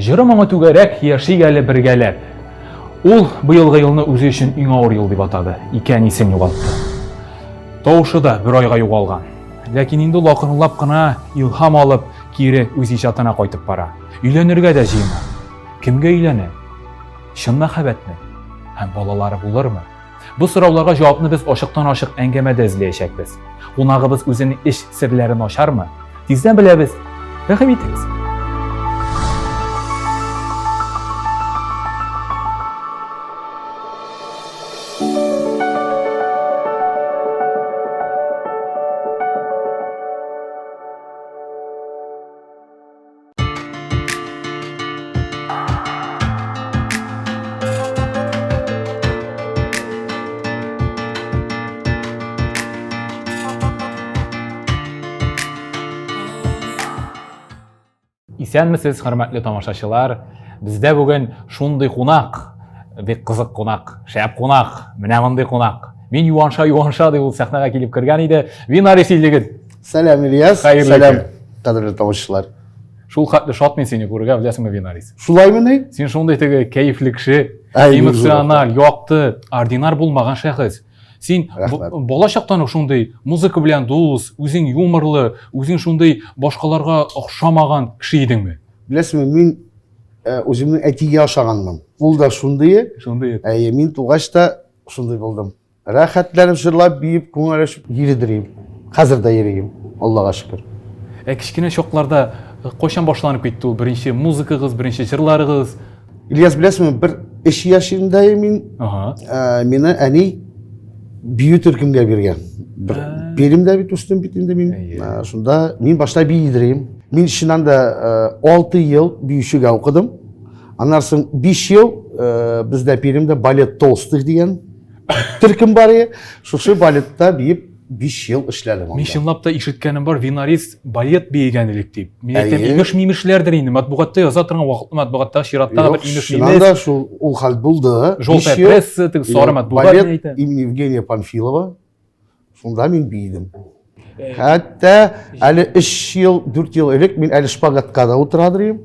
Җыры моңы түгәрәк, яшик әле бергәләп. Ул быелгы елны үзе өчен иң авыр ел дип атады. Ике әнисен югалтты. Тавышы да бер айга югалган. Ләкин инде ул акрынлап кына илһам алып, кире үз иҗатына кайтып бара. Өйләнергә дә җыена. Кемгә өйләнә? Чын мәхәббәтме? Һәм балалары булырмы? Бу сорауларга җавапны без ачыктан-ачык әңгәмәдә эзләячәкбез. Кунагыбыз үзенең эч серләрен ачармы? Тиздән беләбез. Рәхим итегез. Исәнмесез, хөрмәтле тамашачылар. Бездә бүген шундый кунак, бик кызык кунак, шәп кунак, менә мондый кунак. Мин юанша, юанша дип ул сәхнәгә килеп кергән иде. Винарис Илдегет. Сәлам, Ильяс. Сәлам, кадерле тамашачылар. Шул хәтле шат мин сине күрергә, беләсеңме, Винарис? Шулаймыни? Син шундый теге кәефле кеше, эмоциональ, якты, ординар булмаган шәхес. Син бала чактан ук шундый музыка белән дус, үзең юморлы, үзең шундый башкаларга охшамаган кеше идеңме? Беләсеңме, мин э, үземнең әтигә охшаганмын. Ул да шундый. Шундый. Әйе, мин тугач та шундый булдым. Рәхәтләнеп җырлап, биеп, күңел ачып йөридер Хәзер дә йөрим, Аллага шөкер. Ә кечкенә чакларда э, кайчан башланып китте ул беренче музыкагыз, беренче җырларыгыз? Ильяс, беләсеңме, бер өч яшемдә мин, Ага. Э, мине әни бию төркемгә биргән. Бер ә. Пермьдә бит үстем бит инде мин. Э, шунда мин башта биидерим. Мин чыннан да 6 ел биючегә укыдым. Аннан соң 5 ел бездә Пермьдә балет толстых дигән Төркем бар иде. Шушы балетта биеп 5 ел эшләдем анда. Мин чынлап та ишеткәнем бар, Винарис балет биегән элек дип. Мин әйтәм, имеш-мимешләрдер инде. Матбугатта яза торган вакытлы матбугатта чираттагы бер имеш-мимеш. Чыннан да шул ул хәл булды. Желтая пресса, теге сары матбугат мин әйтәм. Имени Евгения Панфилова. Шунда мин биедем. Хәтта әле 3 ел, 4 ел элек мин әле шпагатка да утырадыр идем.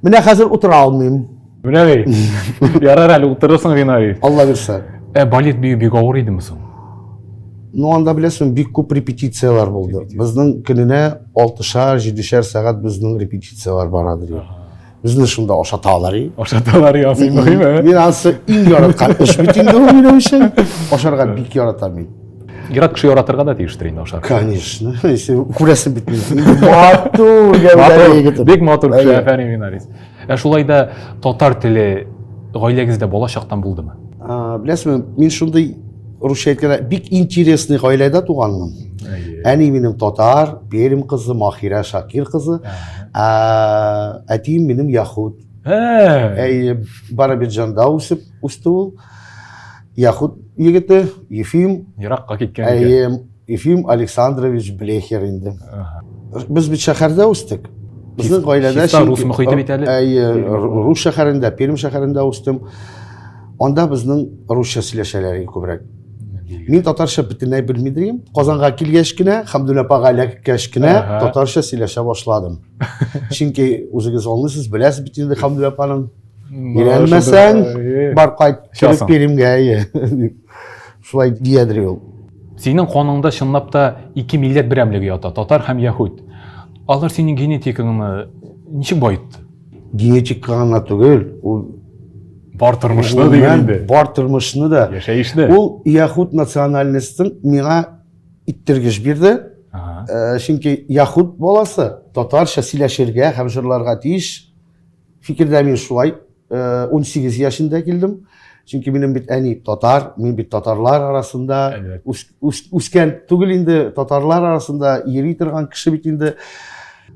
Менә хәзер утыра алмыйм. Менә бит. Ярар әле утырырсың, Винарий. Алла бирсә. Ә балет бию бик авыр идеме соң? Ну, анда беләсең, бик күп репетицияләр булды. Безнең көненә 6-шар, 7-шәр сәгать безнең репетицияләр барадыр. Безне шунда ашаталар. Ашаталар, ясый мөһиме. Мин ансы иң яраткан эш бит инде ул минем өчен. Ашарга бик яратам мин. Ерак кеше яратырга да тиештер инде ашар. Конечно. Күрәсең бит мин. Матур гәүдәле егетем. Бик матур кеше, афәрин, Винарис. Ә шулай да татар теле гаиләгездә бала чактан булдымы? Беләсезме, мин шундый русча әйткәндә бик интересный гаиләдә туганмын. Әни минем татар, Пермь кызы, Махира Шакир кызы. Ә, әтием минем яхуд. Әйе, Барабиджанда үсеп үсте ул. Яхуд егете, Ефим. Еракка киткән икән. Әйе, Ефим Александрович Блехер инде. Без бит шәһәрдә үстек. Безнең гаиләдә чиста рус мохите бит әле. Әйе, рус шәһәрендә, Пермь шәһәрендә үстем. Анда безнең русча сөйләшәләр иде күбрәк. Мин татарча бөтенләй белми идем. Казанга килгәч кенә, Хәмдүнә апага эләккәч кенә татарча сөйләшә башладым. Чөнки үзегез аңлыйсыз, беләсез бит инде Хәмдүнә апаның. Өйрәнмәсәң, бар кайт, кереп Пермьгә, әйе. Шулай диядер ул. Синең каныңда чынлап та ике милләт берәмлеге ята, татар һәм яһүд. Алар синең генетикаңны ничек баетты? Генетика гына түгел, ул бар тормышны диген инде. Бар тормышны да. Яшәешне. Ул яһүд национальностен миңа иттергеч бирде. Э, чөнки яһүд баласы татарча сөйләшергә һәм җырларга тиеш. Фикердә мин шулай 18 э, яшендә килдем. Чөнки минем бит әни татар, мин бит татарлар арасында үскән түгел инде, татарлар арасында йөри торган кеше бит инде.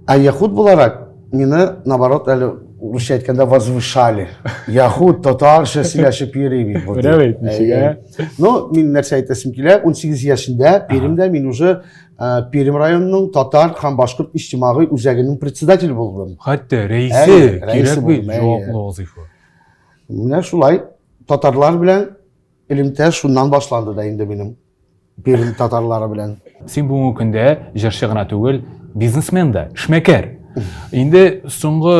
Ә яхуд буларак мине, наоборот, әле русча әйткәндә возвышали. Яхуд татарча сөйләшеп йөри бит бу. Менә бит ничек, ә? Ну, мин нәрсә әйтәсем килә, 18 яшендә Пермьдә мин уже э, Пермь районының татар һәм башкорт иҗтимагый үзәгенең председателе булдым. Хәтта рәисе, кирәк бит, җаваплы вазыйфа. Менә шулай татарлар белән элемтә шуннан башланды да инде минем. Пермь татарлары белән. Син бүгенге көндә җырчы гына түгел, бизнесмен да, эшмәкәр. Инде соңгы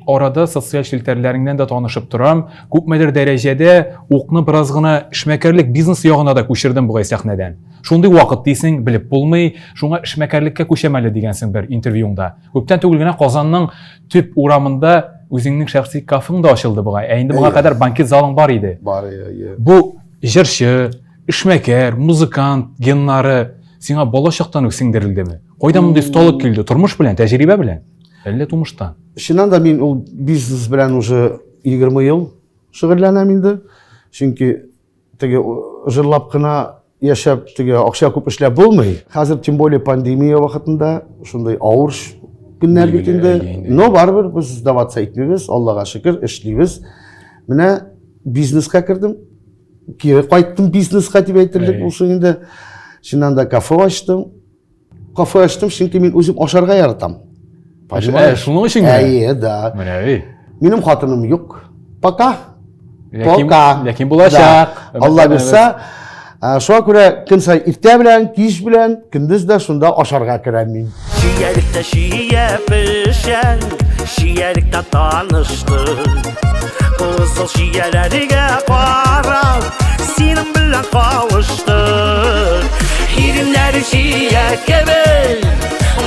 арада социаль челтәрләреңнән дә танышып торам. Күпмедер дәрәҗәдә укны бераз гына эшмәкәрлек бизнес ягына да күчердем бугай сәхнәдән. Шундый вакыт дисең, белеп булмый, шуңа эшмәкәрлеккә күчәм әле дигәнсең бер интервьюңда. Күптән түгел генә Казанның төп урамында үзеңнең шәхси кафең да ачылды бугай. Ә инде моңа кадәр банкет залың бар иде. Бар, иә. Бу җырчы, эшмәкәр, музыкант геннары сиңа бала чактан ук сеңдерелдеме? Кайдан мондый осталык килде? Тормыш белән, тәҗрибә белән? Әллә тумыштан? Чыннан да мин ул бизнес белән уже 20 ел шөгыльләнәм инде. Чөнки теге җырлап кына яшәп, теге акча күп эшләп булмый. Хәзер тем более пандемия вакытында шундый авыр көннәр бит инде. Но барыбер без сдаваться итмибез, Аллага шөкер, эшлибез. Менә бизнеска кердем. Кире кайттым бизнеска дип әйтерлек булсын инде. Чыннан да кафе ачтым. Кафе ачтым, чөнки мин үзем ашарга яратам. Понимаешь? Шуның өчен генә? Әйе, да. Менә бит. Минем хатыным юк. Пока. Ләкин, Пока. Ләкин булачак. Да. Алла бирсә. Шуңа күрә көн саен иртә белән, кич белән, көндез дә шунда ашарга керәм мин. Чиялектә чия пешә, чиялектә таныштык. Кызыл чияләргә карап, синең белән кавыштык. Иреннәре чия кебек,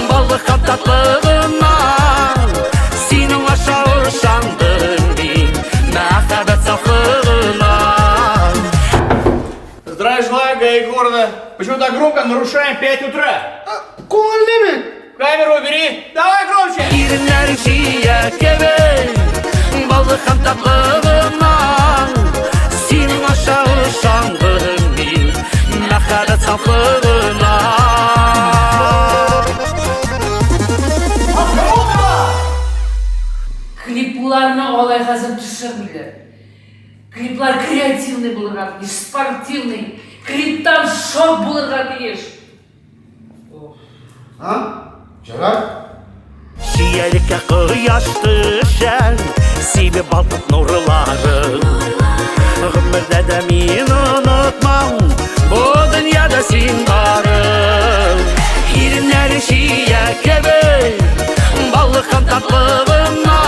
баллы һәм татлы гына. Синең аша ышандым мин, мәхәббәт сафлыгына. Здравия желаю, Гая Егоровна. Почему так громко нарушаем 5 утра? Күңелле бит. Камеру убери. Давай громче. Иреннәре чия кебек, баллы һәм татлы гына. Синең аша ышандым мин, мәхәббәт сафлыгына. Клипларны алай хәзер төшермиләр. Клиплар креативный булырга тиеш, спортивный. Клиптан шок булырга тиеш. А? Ярар. Чиялеккә кояш төшә, сибеп балкып нурларын. Гомердә дә мин онытмам, бу дөньяда син барың. Иреннәре чия кебек, баллы һәм татлы гына.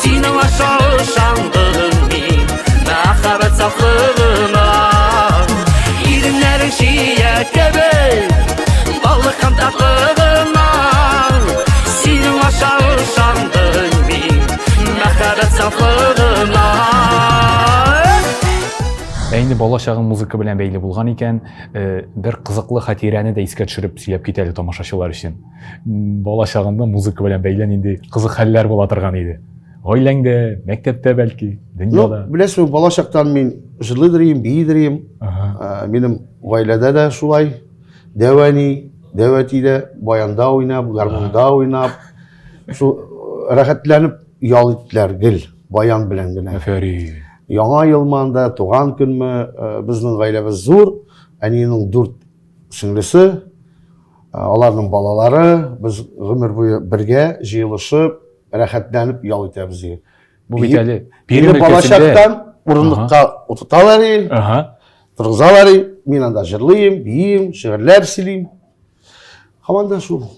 Синең аша ышандым мин, мәхәббәт сафлыгына. Иреннәрең чия кебек, баллы һәм татлы гына. Синең аша ышандым мин, мәхәббәт сафлыгына. Ә инде бала чагың музыка белән бәйле булган икән, бер кызыклы хатирәне дә искә төшереп сөйләп кит әле тамашачылар өчен. Бала чагында музыка белән бәйле нинди кызык хәлләр була торган иде? Гаиләңдә, мәктәптә бәлки, дөньяда. Ну, беләсеңме, бала чактан мин җырлыйдыр идем, биидер идем. Минем гаиләдә дә шулай. Дәү әни, дәү әти дә баянда уйнап, гармунда уйнап, шул рәхәтләнеп ял иттеләр гел баян белән генә. Афәрин. Яңа елмы анда, туган көнме, безнең гаиләбез зур. Әниемнең дүрт сеңлесе, аларның балалары, без гомер буе бергә җыелышып, рәхәтләнеп ял итәбез. Бу бит әле Пермь балачактан урындыкка утырталар и, торгызалар и, мин анда җырлыйм, биим, шигырьләр сөйлим. Һаман да шул.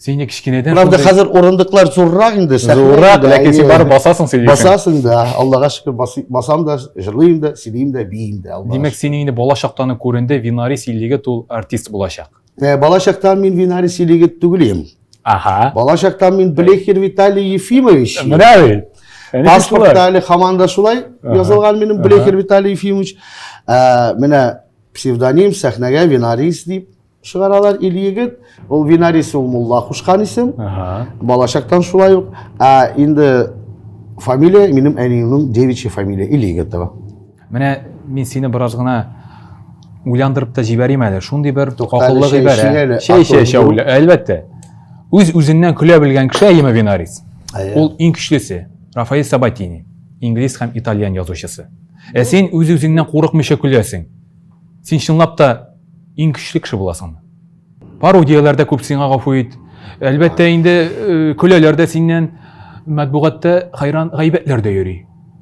Син инде кечкенәдән Правда, хәзер урындыклар зуррак инде. Зуррак, ләкин син барып басасың сөйлисең. Басасың да, Аллага шөкер, басам да, җырлыйм да, сөйлим дә, биим дә. Димәк, синең инде бала чактан ук күренде, Винарис Ильегет ул артист булачак. Бала чактан мин Винарис Ильегет түгел идем. Ага. Бала чактан мин Блехер Виталий Ефимович. Менә бит. Паспортта әле һаман да шулай язылган минем Блехер Виталий Ефимович. Менә псевдоним сәхнәгә Винарис дип чыгаралар ил егет. Ул Винарис ул мулла кушкан исем. Балачактан шулай ук. Ә инде фамилия минем әниемнең девичья фамилия Ил Егетова. Менә мин сине бераз гына уйландырып та җибәрим әле. Шундый бер акыллы гыйбарә. Чәй эчә эчә уйла, әлбәттә. Үз үзеннән көлә белгән кеше әйеме Винарис? Ул иң көчлесе. Рафаэль Сабатини, инглиз һәм итальян язучысы. Ә син үз үзеңнән курыкмыйча көләсең. Син чынлап та иң көчле кеше буласыңмы? Пародияләр дә күп сиңа гафу ит. Әлбәттә инде э, көләләр дә синнән, матбугатта хайран гайбәтләр дә йөри.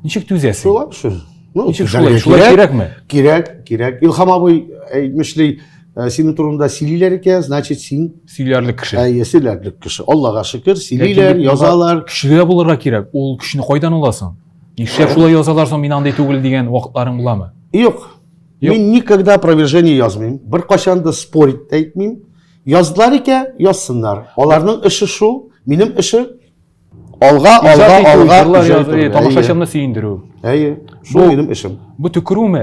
Ничек түзәсең? Шулай шул. Ну, Ничек шулай? Шулай кирәкме? Кирәк, кирәк. Илһам абый әйтмешли, Э, синең турында сөйлиләр икән, значит, син сөйләрлек кеше. Әйе, сөйләрлек кеше. Аллага шөкер, сөйлиләр, язалар. Көчле дә булырга кирәк. Ул көчне кайдан аласың? Нишләп шулай язалар соң, мин андый түгел дигән вакытларың буламы? Юк. Мин никогда опровержение язмыйм. Беркайчан да спорить тә итмим. Яздылар икән, язсыннар. Аларның эше шул, минем эше Алга, алга, алга. Җырлар язу, тамашачымны сөендерү. Әйе, шул минем эшем. Бу төкерүме?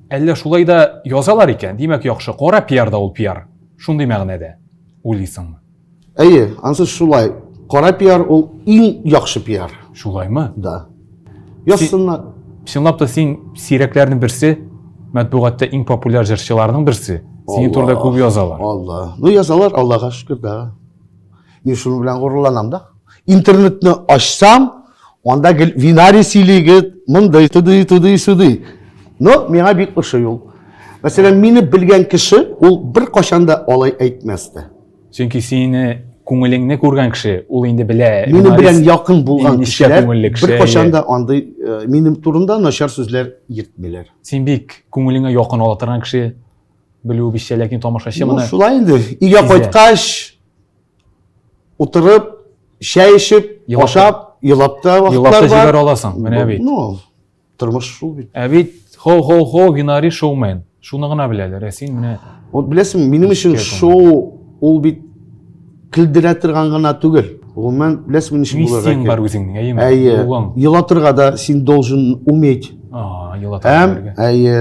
Әллә шулай да язалар икән? Димәк, яхшы. Кара пиар да ул пиар. Шундый мәгънәдә уйлыйсыңмы? Әйе, ансы шулай. Кара пиар ул иң яхшы пиар. Шулаймы? Да. Язсыннар. Чынлап та син сирәкләрнең берсе, матбугатта иң популяр җырчыларның берсе. Синең турында күп язалар. Алла. Ну язалар, Аллага шөкер да. Мин шуның белән горурланам да. Интернетны ачсам, анда гел Винари сөйли егет, мондый, туды, туды, суды. Но миңа бик ошый ул. Мәсәлән, мине белгән кеше ул бер кашан да алай әйтмәс тә. Чөнки сине күңелеңне күргән кеше, ул инде белә. Минем белән якын булган кешеләр бер кашан да андый э, минем турында начар сүзләр йөртмиләр. Син бик күңелеңә якын ала торган кеше белүебезчә, ләкин тамашачы моны. Шулай инде. Өйгә кайткач, утырып, чәй эчеп, ашап, елап та вакытлар бар. Елап та җибәрә аласың, менә бит. Ну, тормыш шул бит. Ә бит хо-хо-хо, Винари шоумен. Шуны гына беләләр. Ә син менә Вот беләсең, минем өчен шоу ул бит көлдерә торган гына түгел. Гомумән, беләсеңме ничек булырга кирәк? бар үзеңнең, әйеме? Әйе. Елатырга да син должен уметь. А, елатырга. Һәм, әйе,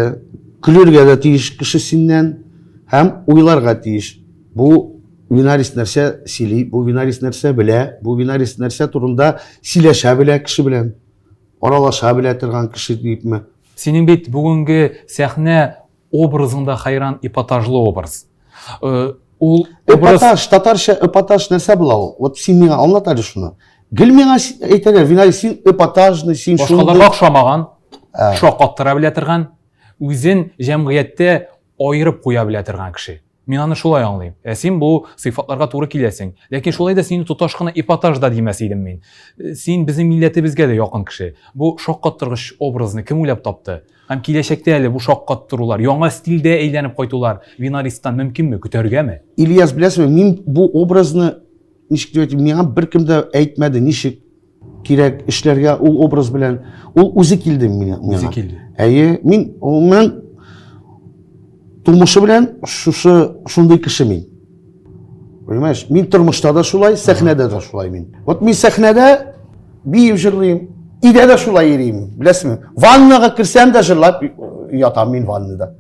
көлергә дә тиеш кеше синнән, һәм уйларга тиеш. Бу Винарис нәрсә сөйли, бу Винарис нәрсә белә, бу Винарис нәрсә турында сөйләшә белә кеше белән, аралаша белә торган кеше дипме. Синең бит бүгенге сәхнә образыңда хәйран эпатажлы образ. Э, ул образ... Эпатаж, татарча эпатаж нәрсә була ул? Вот син миңа аңлат әле шуны. Гел миңа әйтәләр, Винарис, син эпатажный, син шундый. Башкаларга охшамаган, шаккаттыра белә торган, үзен җәмгыятьтә аерып куя белә торган кеше. Мин аны шулай аңлыйм. Ә син бу сыйфатларга туры киләсең. Ләкин шулай да сине тоташ кына эпатаж да димәс идем мин. Э, син безнең милләтебезгә дә якын кеше. Бу шаккаттыргыч образны кем уйлап тапты? Һәм киләчәктә әле бу шаккаттырулар, яңа стильдә әйләнеп кайтулар Винаристан мөмкинме, көтәргәме? Ильяс, беләсеңме, мин бу образны ничек дип әйтим, миңа беркем дә әйтмәде, ничек кирәк эшләргә ул образ белән. Ул үзе килде миңа. Үзе килде. Әйе, мин гомумән тумышы белән шушы шундый кеше мин. Понимаешь? Мин тормышта да шулай, сәхнәдә дә шулай мин. Вот мин сәхнәдә биеп җырлыйм, өйдә дә шулай йөрим, беләсеңме? Ваннага керсәм дә җырлап ятам мин ваннада.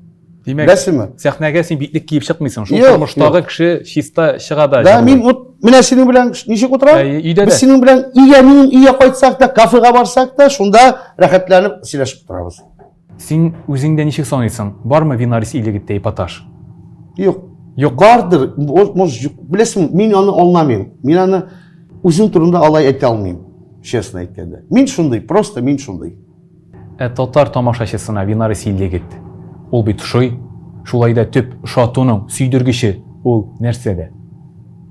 Димәк, Беләсеңме? Сәхнәгә син битлек киеп чыкмыйсың. Шул тормыштагы кеше чиста чыга да. Да, мин вот менә синең белән ничек утырам? Өйдә дә. Без синең белән өйгә, минем өйгә кайтсак та, кафега барсак та, шунда рәхәтләнеп сөйләшеп утырабыз. Син үзең дә ничек саныйсың? Бармы Винарис Илегеттә эпатаж? Юк. Юк. Бардыр, может, юк. Беләсеңме, мин аны аңламыйм. Мин аны үзем турында алай әйтә алмыйм, честно әйткәндә. Мин шундый, просто мин шундый. Ә татар тамашачысына Винарис Ильегет ул бит ошый. Шулай да төп ошатуның сөйдергече ул нәрсәдә?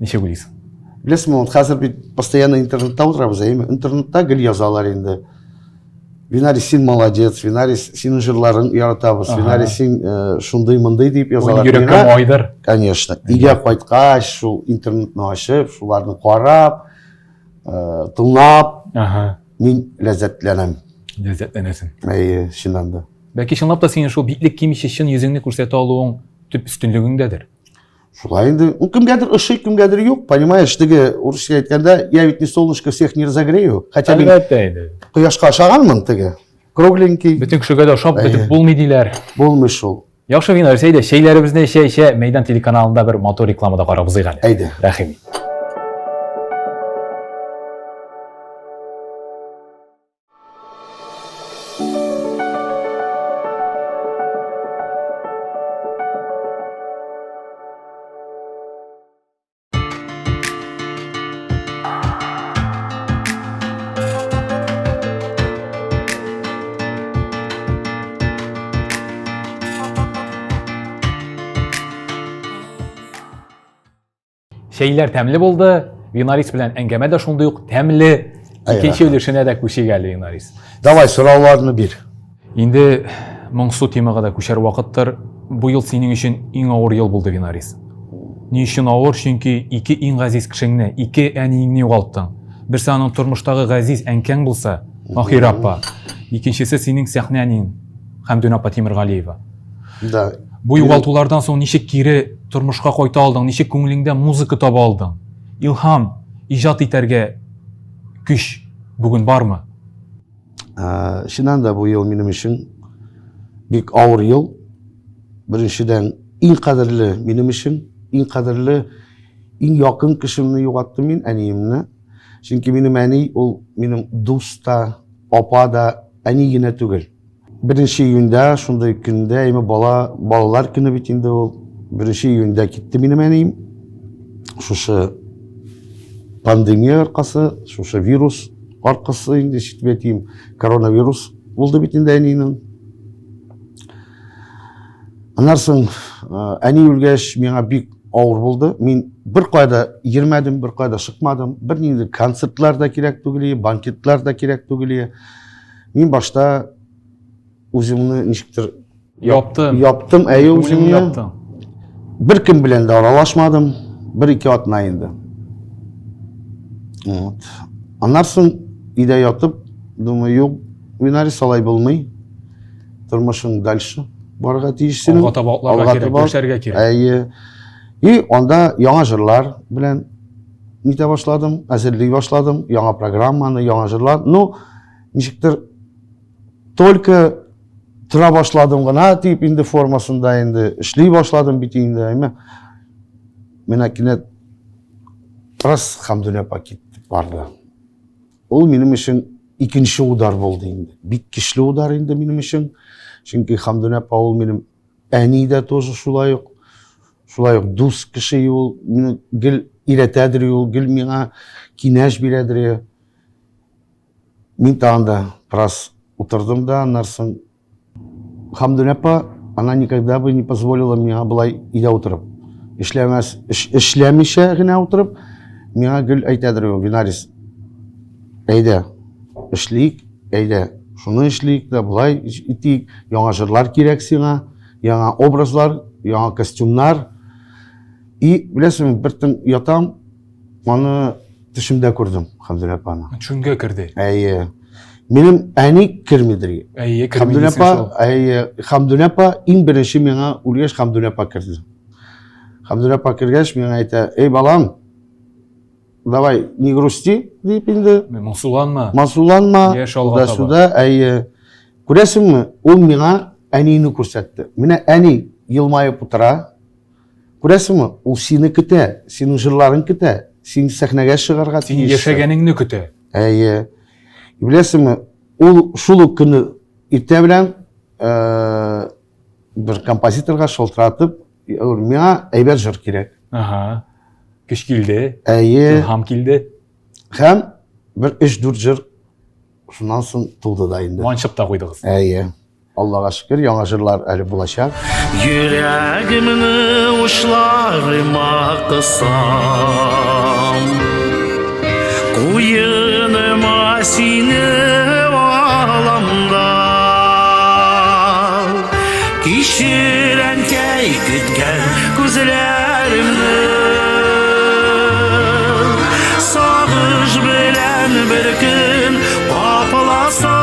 Ничек уйлыйсың? Беләсеңме, вот хәзер бит постоянно интернетта утырабыз, әйеме? Интернетта гел язалар инде. Винарис, син молодец, Винарис, синең җырларың яратабыз, Винарис, син э, шундый мондый дип язалар. Йөрәккә майдыр. Конечно. Өйгә кайткач, шул интернетны ачып, шуларны карап, э, тыңлап, Мин ләззәтләнәм. Ләззәтләнәсең. Әйе, чыннан да. Бәлки чынлап та синең шул битлек кимичә чын йөзеңне күрсәтә алуың төп өстенлегеңдәдер. Шулай инде. Ул кемгәдер ошый, кемгәдер юк. Понимаешь, теге урысча әйткәндә, я ведь не солнышко всех не разогрею. Хотя мин Әлбәттә инде. Кояшка ошаганмын теге. Кругленький. Бөтен кешегә дә ошап бетеп булмый диләр. Булмый шул. Яхшы, Винар, әйдә, чәйләребезне эчә-эчә Мәйдан телеканалында бер матур реклама да карап узыйк әле. Әйдә. Рәхим ит. Чәйләр тәмле булды. Винарис белән әңгәмә дә шундый ук тәмле. Икенче өлешенә дә күчик әле, Винарис. Давай, сорауларны бир. Инде моңсу темага да күчәр вакыттыр. бу ел синең өчен иң авыр ел булды, Винарис. Ни өчен авыр? Чөнки ике иң газиз кешеңне, ике әниеңне югалттың. Берсе аның тормыштагы газиз әнкәң булса, Маһира апа, икенчесе синең сәхнә әниең, Хәмдүн апа Тимергалиева. Да. Бу югалтулардан соң ничек кире тормышка кайта алдың, ничек күңелеңдә музыка таба алдың? Илһам, иҗат итәргә көч бүген бармы? Чыннан да бу ел минем өчен бик авыр ел. Беренчедән, иң кадерле минем өчен, иң кадерле, иң якын кешемне югаттым мин, әниемне. Чөнки минем әни ул минем дус та, апа да, әни генә түгел. Беренче июньдә, шундый көндә, әйме бала, балалар көне бит инде ул. Беренче июньдә китте минем әнием. Шушы пандемия аркасы, шушы вирус аркасы инде читеп әйтим, коронавирус булды бит инде әнинең. Аннан соң әни үлгәч, миңа бик авыр булды. Мин бер кайда йөрмәдем, бер кайда чыкмадым. Бер нинди концертлар да кирәк түгел, банкетлар да кирәк түгел. Мин башта үземне ничектер яптым. Яптым, әйе үземне. Яптым. Бер кем белән дә аралашмадым. Бер-ике атна инде. Вот. Аннан соң өйдә ятып, думаю, юк, Винарис алай булмый. Тормышың дальше барырга тиеш синең. Алга таба атларга кирәк, яшәргә кирәк. Әйе. И анда яңа җырлар белән нитә башладым, әзерли башладым, яңа программаны, яңа җырлар. Ну, ничектер только тора башладым гына дип инде формасында инде эшли башладым бит инде, әйме. Менә кинәт раз Хамдүнә апа китеп барды. Ул минем өчен икенче удар булды инде. Бик көчле удар инде минем өчен. Чөнки Хамдүнә апа ул минем әни дә тоже шулай ук. Шулай ук дус кеше ул, мине гел өйрәтәдер ул, гел миңа киңәш бирәдер. Мин тагын да бераз утырдым да, аннан соң Хамдүнә апа, она никогда бы не позволила миңа болай өйдә утырып. Эшләмәс, эшләмичә генә утырып, миңа гел әйтәдер ул, Винарис, әйдә, эшлик, әйдә, шуны эшлик дә, болай итик, яңа җырлар кирәк сиңа, яңа образлар, яңа костюмнар. И, беләсеңме, бер төн ятам, аны төшемдә күрдем Хәмдүнә апаны. Төшеңгә керде. Әйе. Минем әни кермидер. Әйе, керми Хәмдүнә апа, әйе, Хәмдүнә апа иң беренче миңа үлгәч Хәмдүнә апа керде. Хәмдүнә апа кергәч миңа әйтә, "Эй, балам, давай, не грусти", дип инде. Моңсуланма. Моңсуланма. Яшь алга таба. Сюда, әйе. Күрәсеңме, ул миңа әнине күрсәтте. Менә әни елмаеп утыра. Күрәсеңме, ул сине көтә, синең җырларың көтә, син сәхнәгә чыгарга тиешсең. Син яшәгәнеңне көтә. Әйе. Беләсеңме, ул шул ук көнне иртә белән бер композиторга шалтыратып, миңа әйбәт җыр кирәк. Ага. Көч килде. Әйе. Илһам килде. Һәм бер 3-4 җыр шуннан соң туды да инде. Манчып та куйдыгыз. Әйе. Аллага шөкер, яңа җырлар әле булачак. Йөрәгемне учларыма кысам, Куеныма сине алам да. Кичер, әнкәй, көткән күзләремне, Сагыш белән бер көн капласа.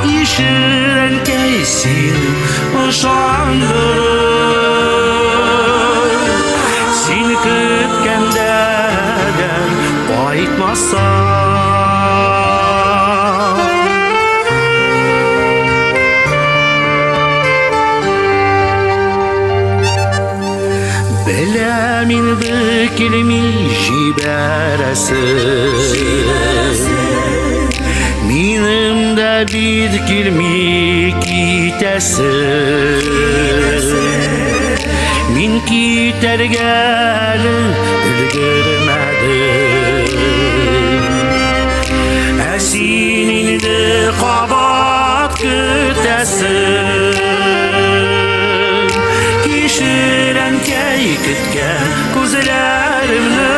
Кичер, әнкәй, син ышандырып, Син көткәндә дә кайтмасам. Беләм инде килми җибәрәсе. Минем дә бит килми китәсе. Мин китәргә әле өлгермәдем. Ә син инде кабат көтәсең. Кичер, әнкәй, көткән күзләремне.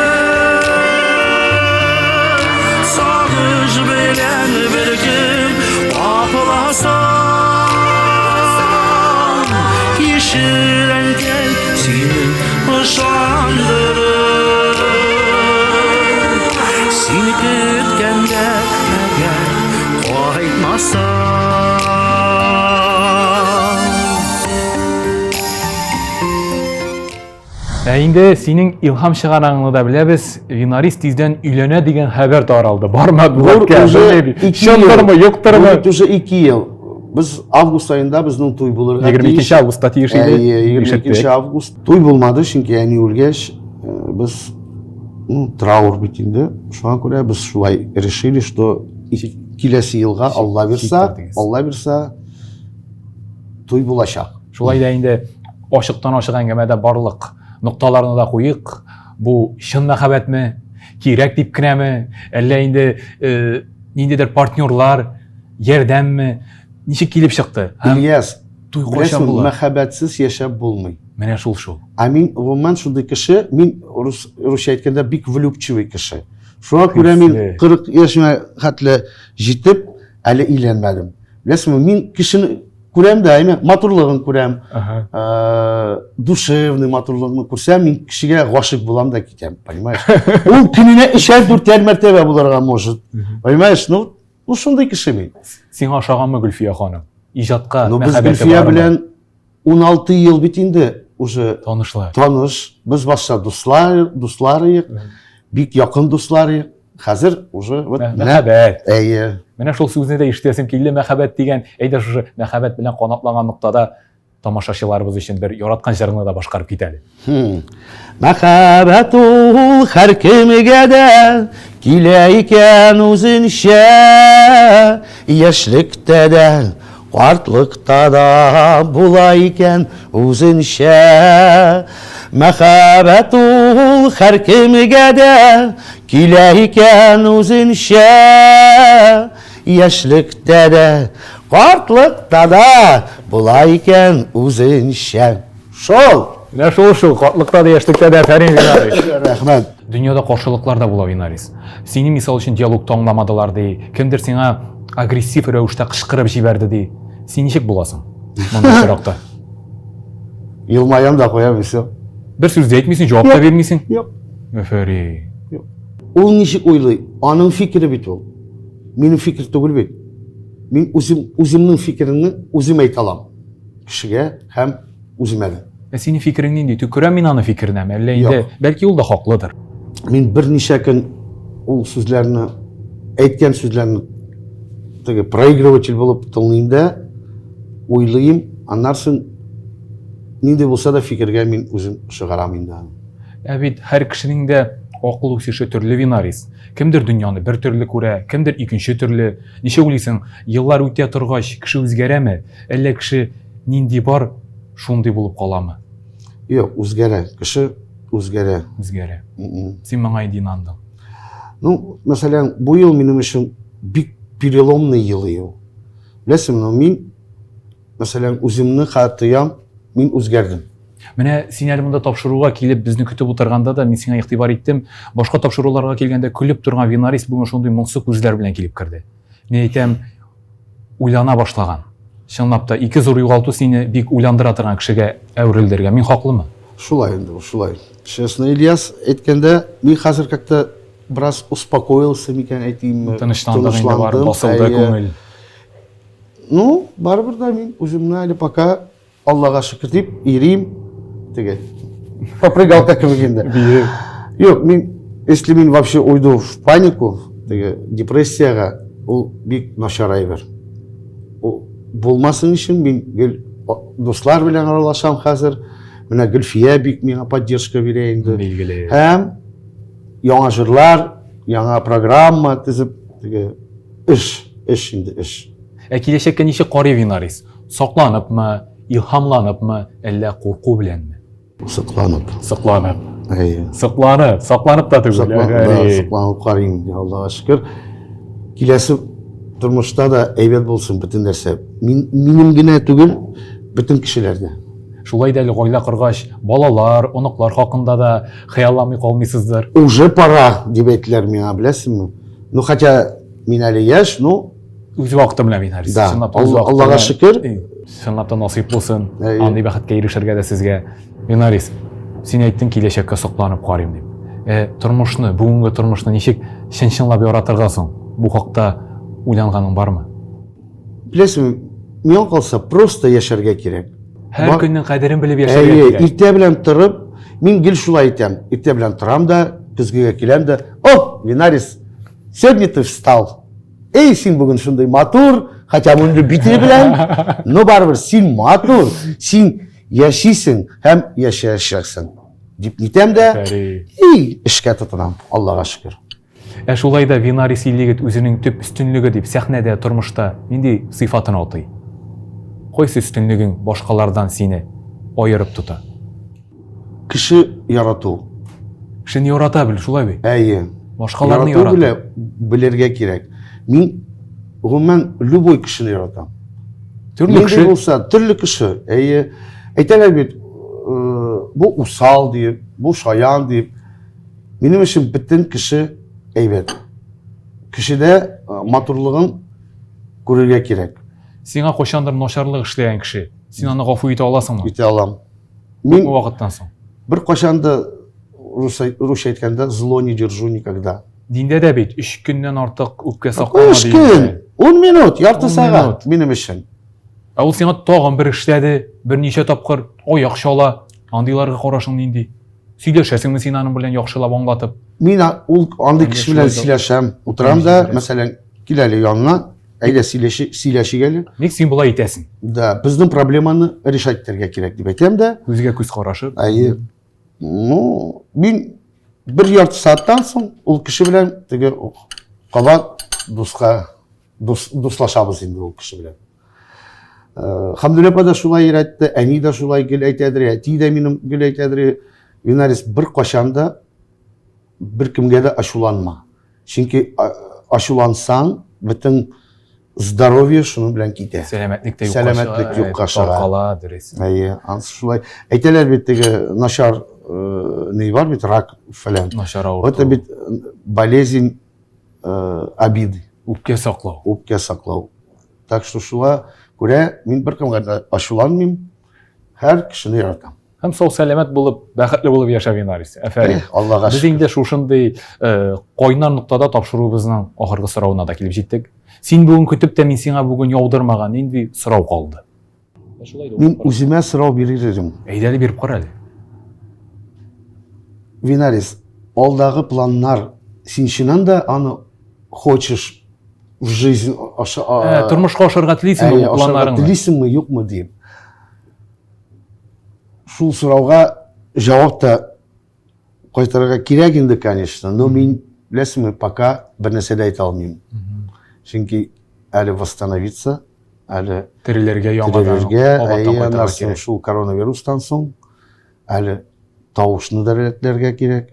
Сагыш белән бер көн капласа. Көткәндә әгәр кайтмасаң. Ә инде синең илһам чыганагыңны да беләбез. Винарис тиздән өйләнә дигән хәбәр таралды. Бар матбугатка. Чындырмы, юктырмы? Бу уже 2 ел. Без август аенда безнең туй булырга тиеш. 22 августта тиеш иде. 22 август. Туй булмады, чөнки әни үлгәч, э, без ну, траур бит инде. Шуңа күрә без шулай решили, что киләсе елга Алла бирса, Алла бирса туй булачак. Шулай да инде ачыктан ачык әңгәмәдә барлык нокталарны да куйык. Бу чын мәхәббәтме? Кирәк дип кенәме? Әллә инде э, ниндидер партнерлар ярдәмме? Ничек килеп чыкты? Ильяс, туй кайчан була? Мәхәббәтсез яшәп булмый. Менә шул шул. Ә мин гомумән шундый кеше, мин рус, русча әйткәндә бик влюбчивый кеше. Шуңа күрә мин 40 яшемә хәтле җитеп, әле өйләнмәдем. Беләсеңме, мин кешене күрәм дә, әйме, матурлыгын күрәм. Э, душевный матурлыгын күрсәм, мин кешегә гашыйк булам да китәм, понимаешь? Ул көненә өчәр, дүртәр мәртәбә булырга может. Понимаешь? Ну, ну шундый кеше мин. Сиңа ошаганмы Гөлфия ханым? Иҗатка ну, без Гөлфия белән 16 ел бит инде уже танышлар. Таныш. Без башта дуслар, дуслар идек. Бик якын дуслар идек. Хәзер уже вот мәхәббәт. Әйе. Менә шул сүзне дә ишетәсем килде, мәхәббәт дигән. Әйдә шушы мәхәббәт белән канатланган ноктада тамашачыларыбыз өчен бер яраткан җырыңны да башкарып кит әле. Мәхәббәт ул һәркемгә дә килә икән үзенчә, яшьлектә дә, картлыкта да була икән үзенчә. Мәхәббәт ул һәркемгә дә килә икән үзенчә, яшьлектә дә, картлыкта да була икән үзенчә. Шул! Менә шул шул, картлыкта да, яшьлектә дә, афәрин, Винарис. Рәхмәт. Дөньяда каршылыклар да була, Винарис. Сине, мисал өчен, диалогта аңламадылар, ди. Кемдер сиңа агрессив рәвештә кычкырып җибәрде, ди. Син ничек буласың мондый очракта? Елмаям да куям, и все. Бер сүз дә әйтмисең, җавап та бирмисең? Юк. Афәрин. Юк. Ул ничек уйлый? Аның фикере бит ул. Минем фикер түгел бит. Мин үзем үземнең фикеремне үзем әйтә алам кешегә һәм үземә дә. Ә синең фикерең нинди? Төкерәм мин аны фикеренәме? Әллә инде бәлки ул да хаклыдыр. Мин берничә көн ул сүзләрне әйткән сүзләрне теге проигрыватель булып тыңлыйм да уйлыйм, аннан соң нинди булса да фикергә мин үзем чыгарам инде аны. Ә бит һәр кешенең дә акыл үсеше төрле, Винарис. Кемдер дөньяны бер төрле күрә, кемдер икенче төрле. Ничек уйлыйсың, еллар үтә торгач, кеше үзгәрәме? Әллә кеше нинди бар, шундый булып каламы? Юк, үзгәрә. Кеше үзгәрә. Үзгәрә. Син моңа инде инандың. Ну, мәсәлән, бу ел минем өчен бик переломный ел ел. Беләсеңме, мин Мәсәлән, үземне хәзер тоям, мин үзгәрдем. Менә син әле монда тапшыруга килеп безне көтеп утырганда да мин сиңа игътибар иттем. Башка тапшыруларга килгәндә көлеп торган Винарис бүген шундый моңсу күзләр белән килеп керде. Мин әйтәм, уйлана башлаган. Чынлап та, ике зур югалту сине бик уйландыра торган кешегә әверелдергән. Мин хаклымы? Шулай инде ул, шулай. Честно, Ильяс, әйткәндә, мин хәзер как-то бераз успокоился микән әйтимме? Тынычландың инде бар, басылды күңел. Ну, барыбер дә мин үземне әле пока Аллага шөкер дип йөрим. Теге попрыгалка кебек инде. Биеп. Юк, мин если мин вообще уйду в панику, теге депрессиягә, ул бик начар әйбер. Ул булмасын өчен мин гел дуслар белән аралашам хәзер. Менә Гөлфия бик миңа поддержка бирә инде. Билгеле. Һәм яңа җырлар, яңа программа төзеп, теге Эш, эш инде эш. Ә киләчәккә ничек карый Винарис? Сокланыпмы, илһамланыпмы, әллә курку беләнме? Сокланып. Сокланып. Әйе. Сокланып, сокланып та түгел. Да, сокланып карыйм инде, Аллага шөкер. Киләсе тормышта да әйбәт булсын бөтен нәрсә. Мин, минем генә түгел, бөтен кешеләрдә. Шулай да әле гаилә коргач, балалар, оныклар хакында да хыялланмый калмыйсыздыр. Уже пора, дип әйттеләр миңа, беләсеңме? Ну, хотя мин әле яшь, ну... Үз вакыты белән мин Харис. Да, Чынлап та үз вакыты Аллага белән. шөкер. Чынлап та насыйп булсын. Әйе. Андый бәхеткә ирешергә дә сезгә. Винарис, син әйттең киләчәккә сокланып карыйм дип. Ә тормышны, бүгенге тормышны ничек чын-чынлап яратырга соң? Бу хакта уйланганың бармы? Беләсеңме, миңа калса, просто яшәргә кирәк. Һәр көннең кадерен белеп яшәргә кирәк. Иртә белән торып, мин гел шулай әйтәм. Иртә белән торам да, көзгегә киләм дә, "О, Винарис, сегодня ты встал. Эй, син бүген шундый матур, хотя бы инде бите белән, но барыбер син матур, син яшисең һәм яшәячәксең." Дип нитәм дә, и эшкә тотынам, Аллага шөкер. Ә шулай да Винарис Ильегет үзенең төп өстенлеге дип сәхнәдә, тормышта нинди сыйфатын атый? Кайсы өстенлегең башкалардан сине аерып тота? Кеше ярату. Кешене ярата бел, шулай бит? Әйе. Башкаларны ярату. Белә, белергә кирәк. Мин гомумән любой кешене яратам. Төрле кеше булса, төрле кеше. Әйе. Әйтәләр бит, бу усал дип, бу шаян дип. Минем өчен бөтен кеше әйбәт. Кешедә матурлыгын күрергә кирәк. Сиңа кайчандыр начарлык эшләгән кеше, син аны гафу итә аласыңмы? Итә алам. Мин вакыттан соң. Бер кайчан да русча әйткәндә зло не держу никогда. Диндә дә бит 3 көннән артык үпкә саклама дигән. 3 көн, 10 минут, ярты сәгать минем өчен. Ә ул сиңа тагын бер эшләде, берничә тапкыр аяк чала. Андыйларга карашың нинди? Сөйләшәсеңме син аның белән яхшылап аңлатып? Мин ул андый кеше белән сөйләшәм. Утырам да, мәсәлән, кил әле янына, әйдә сөйләшик әле. Ник син болай итәсең? Да, безнең проблеманы решать итәргә кирәк дип әйтәм дә. Күзгә күз карашып. Әйе. Ну, мин бер ярты сәгатьтән соң ул кеше белән теге кабат дуска дус, дуслашабыз инде ул кеше белән. Э, Хамдулла апа да шулай өйрәтте, әни дә шулай гел әйтәдер, әти дә минем гел әйтәдер. Винарис бер кашан да бер кемгә дә ачуланма. Чөнки ачулансаң, бөтен здоровье шуның белән китә. Сәламәтлек тә юкка Сәламәтлек юкка чыга. Таркала, дөрес. Әйе, ансы шулай. Әйтәләр бит теге начар э, ни бар бит, рак фәлән. Начар авырту. Это бит э, болезнь обиды. Үпкә саклау. Үпкә саклау. Так что шуңа күрә мин беркемгә дә ачуланмыйм, һәр кешене яратам. Һәм сау сәламәт булып, бәхетле булып яшә, Винарис. Афәрин. Аллага Без инде шушындый э, кайнар ноктада тапшыруыбызның ахыргы соравына да килеп җиттек. Син бүген көтеп тә мин сиңа бүген яудырмаган нинди сорау калды? Мин үземә сорау бирер идем. Әйдә әле биреп кара әле. Винарис, алдагы планнар, син чыннан да аны хочешь в жизнь аша, ә, тормышка ашырга телисеңме бу планнарыңны? Телисеңме, юкмы дип. Шул сорауга җавап та кайтарырга кирәк инде, конечно, но мин, беләсеңме, пока бер нәрсә дә әйтә алмыйм. Чөнки әле восстановиться, әле терелергә яңадан терелергә, әйе, шул коронавирустан соң әле тавышны да рәтләргә кирәк.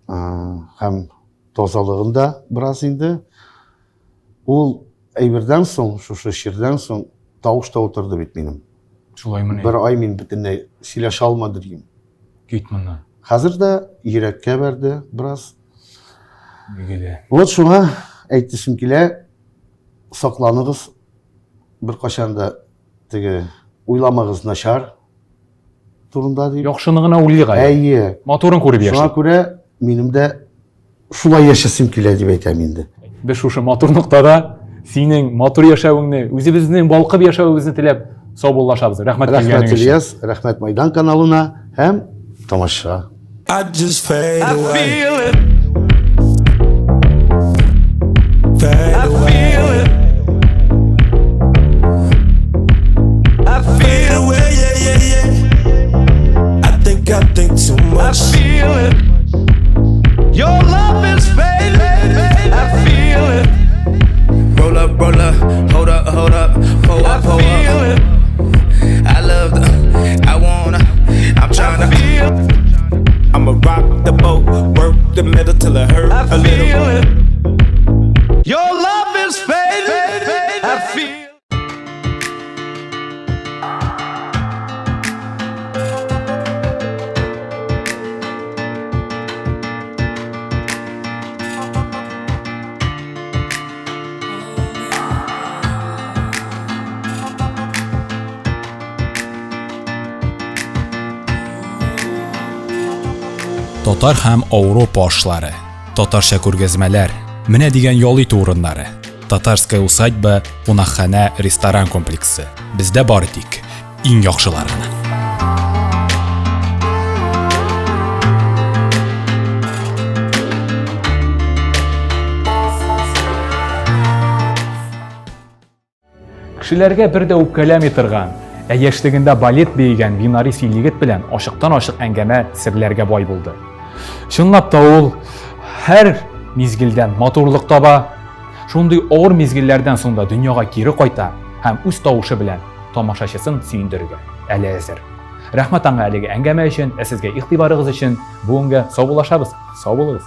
Һәм тазалыгын да бераз инде. Ул әйбердән соң, шушы чирдән соң тавыш та утырды бит минем. Шулаймыни? Бер ай мин бөтенләй сөйләшә алмадым дим. Кит моннан. Хәзер дә йөрәккә бәрде бераз. Билгеле. Вот шуңа әйтәсем килә, сакланыгыз, беркайчан да теге уйламагыз начар турында дип. Яхшыны гына уйлыйк әле. Әйе. Матурын күреп яшик. Шуңа күрә минем дә шулай яшәсем килә дип әйтәм инде. Без шушы матур ноктада синең матур яшәвеңне, үзебезнең балкып яшәвебезне теләп саубуллашабыз. Рәхмәт килгәнең өчен. Рәхмәт Ильяс, рәхмәт Майдан каналына һәм тамаша. I just fade away. I feel it. Fade I away. feel it. I Fade feel it. away, yeah, yeah, yeah. I think too I much. feel it. Your love is fading. I feel it. Roll up, roll up, hold up, hold up, pull I up, pull feel up. it. I love the, I wanna, I'm tryna. Feel. I'ma rock the boat, work the middle till it hurt I a little. feel it. Your love. Татар һәм Ауропа ашлары, татарча күргәзмәләр, менә дигән ял итү урыннары, Татарская усадьба кунакханә ресторан комплексы. Бездә бары тик иң яхшылар гына. Кешеләргә бер дә үпкәләми торган, ә яшьлегендә балет биегән Винарис егет белән ачыктан-ачык әңгәмә серләргә бай булды. Чынлап та ул һәр мизгелдән матурлык таба, шундый авыр мизгелләрдән соң да дөньяга кире кайта һәм үз тавышы белән тамашачысын сөендерергә әле әзер. Рәхмәт аңа әлеге әңгәмә өчен, ә сезгә игътибарыгыз өчен. Бүгенгә саубуллашабыз. Сау булыгыз.